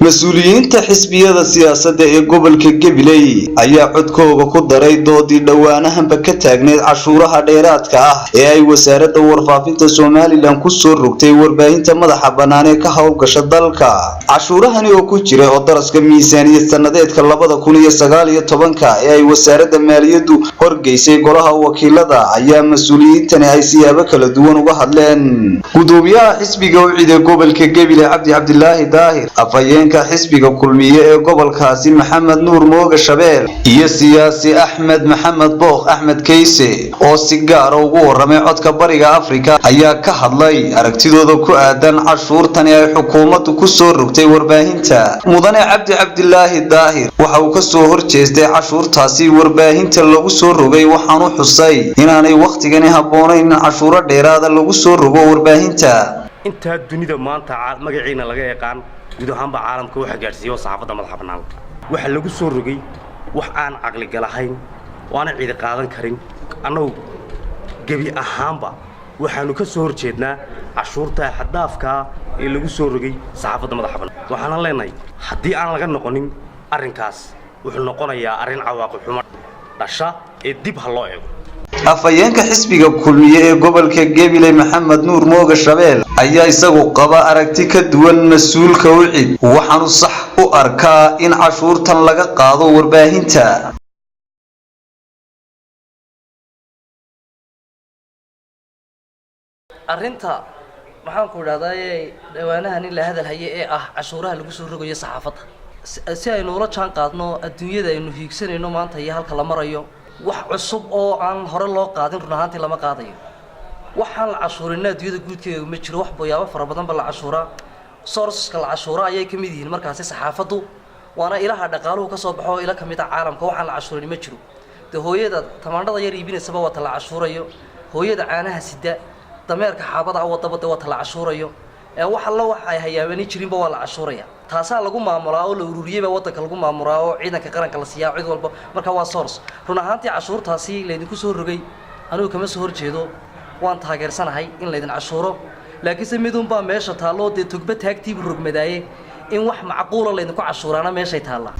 Mas-uuliyiinta xisbiyada siyaasadda ee gobolka Gabiley ayaa codkooga ku daray doodii dhowaanahanba ka taagneyd cashuuraha dheeraadka ah ee ay Wasaaradda Warfaafinta Somaliland kusoo rogtay warbaahinta madaxa bannaan ee ka howlgasha dalka. Cashuurahani oo ku jira oo daraska miisaaniyad sanadeedka 2019-ka ee ay Wasaaradda Maaliyaddu horgeysay Golaha Wakiilada ayaa mas-uuliyiintani ay siyaabo kala duwan uga hadleen. Gudoomiyaha xisbiga UCID ee gobolka Gabiley, Cabdi Cabdilaahi Daahir, afhayeenka xisbiga Kulmiye ee gobolkaasi, Maxamed Nuur Mooga Shabeel, iyo siyaasi Axmed Maxamed Bookh, Axmed Keyse, oo si gaara ugu waramay Codka Bariga Afrika, ayaa ka hadlay aragtidooda ku aadan cashuurtani ay xukuumaddu kusoo rogtay warbaahinta. Mudane Cabdi Cabdilaahi Daahir waxa uu kasoo horjeestay cashuurtaasi warbaahinta lagu soo rogay, waxaanu xusay inaanay wakhtigani habboonayn in cashuuro dheeraada lagu soo rogo warbaahinta. Intaa dunida maanta magaciina laga yaqaan guud ahaanba caalamka waxa gaadhsiiya saxaafadda madaxa bannaan. Waxa lagu soo rogay wax aan caqligalahayn oo aanan ciidi qaadan karin. Annagu gebi ahaanba waxaannu ka soo horjeednaa cashuurta xaddaafkaa ee lagu soo rogay saxaafadda madaxa bannaan. Waxaanan leenahay, haddii aan laga noqonin arrinkaas, wuxuu noqonayaa arrin cawaaqib xumo dhasha ee dib ha loo eego. Afhayeenka xisbiga Kulmiye ee gobolka Gabiley, Maxamed Nuur Mooga Shabeel, ayaa isagu qaba aragti ka duwan mas-uulka UCID, waxaanu sax u arkaa in cashuurtan laga qaado warbaahinta. Arrinta, maxaan ku idhahdaye, dhawaanahan in la hadal haye ee ah cashuuraha lagu soo rogayo saxaafadda, si aynu ula jaan qaadno adduunyada aynu hiigsanayno maanta iyo halka la marayo, wax cusub oo aan hore loo qaadin run ahaantii lama qaadayo. Waxaan la cashuurina adduunyada guudkeega ma jiro. Wax boyaabo fara badan ba la cashuuraa, sourceska la cashuura ayay ka mid yihiin. Markaasi saxaafaddu waana ilaha dhaqaaluhu ka soo baxo oo ila ka mid ah caalamka. Waxaan la cashuurin ma jiro. Dee hooyada tamaandhada yar iibinaysaba waa ta la cashuurayo, hooyada caanaha sida, dameerka xaabada wadaba de waa ta la cashuurayo. Ee wax alla wax ay hayaabani jirinba waa la cashuuraya. Taasaa lagu maamulaa oo la ururiyey baa waddanka lagu maamulaa oo ciidanka qaranka la siiyaa, cid walba. Marka waa source. Run ahaantii cashuurtaasi laydinku soo rogay anigu kama soo horjeedo, waan taageersanahay in laydin cashuuro, laakiinse midunbaa meesha taalloo dee togba taagtiibu rogmadaaye, in wax macquula laydinku cashuuraana meeshay taallaa.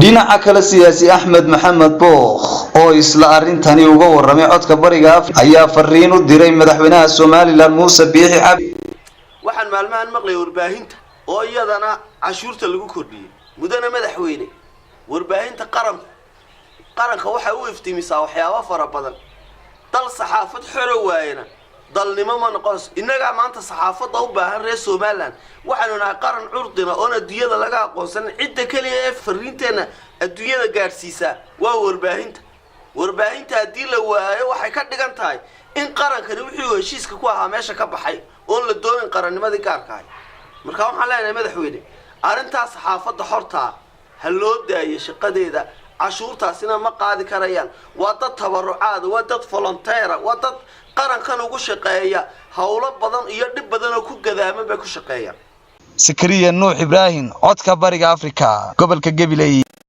Dhinaca kale, siyaasi Axmed Maxamed Bookh oo isla arrintani uga waramay Codka Bariga Afrika ayaa fariin u diray madaxweynaha Somaliland, Muuse Biixi Cabdi. Waxaan maalmahan maqlaya warbaahinta oo iyadana cashuurta lagu kordhiyey. Mudane madaxweyne, warbaahinta qaranku qaranka waxay u iftiimisaa waxyaabo fara badan. Dal saxaafad xoro waayana dalnimo ma noqonayso. Innagaa maanta saxaafadda u baahan reer Somaliland. Waxaynu nahay qaran curdina oon adduunyada laga aqoonsanin. Cidda keliya ee fariinteenna adduunyada gaadhsiisaa waa warbaahinta. Warbaahinta haddii la waayo, waxay ka dhigan tahay in qarankani wixii uu heshiiska ku ahaa meesha ka baxay oon la doonin qarannimadii gaarka ahay. Marka waxaan leenahay, madaxweyne, arrintaas saxaafadda xortaa ha loo daayo shaqadeeda. Cashuurtaasina ma qaadi karayaan. Waa dad tabarucaada, waa dad volunteer ah, waa dad qarankan ugu shaqeeya. Howlo badan iyo dhib badan oo ku gadaaman bay ku shaqeeyaan. Sakariya Nuux Ibraahim, Codka Bariga Afrika, gobolka Gabiley.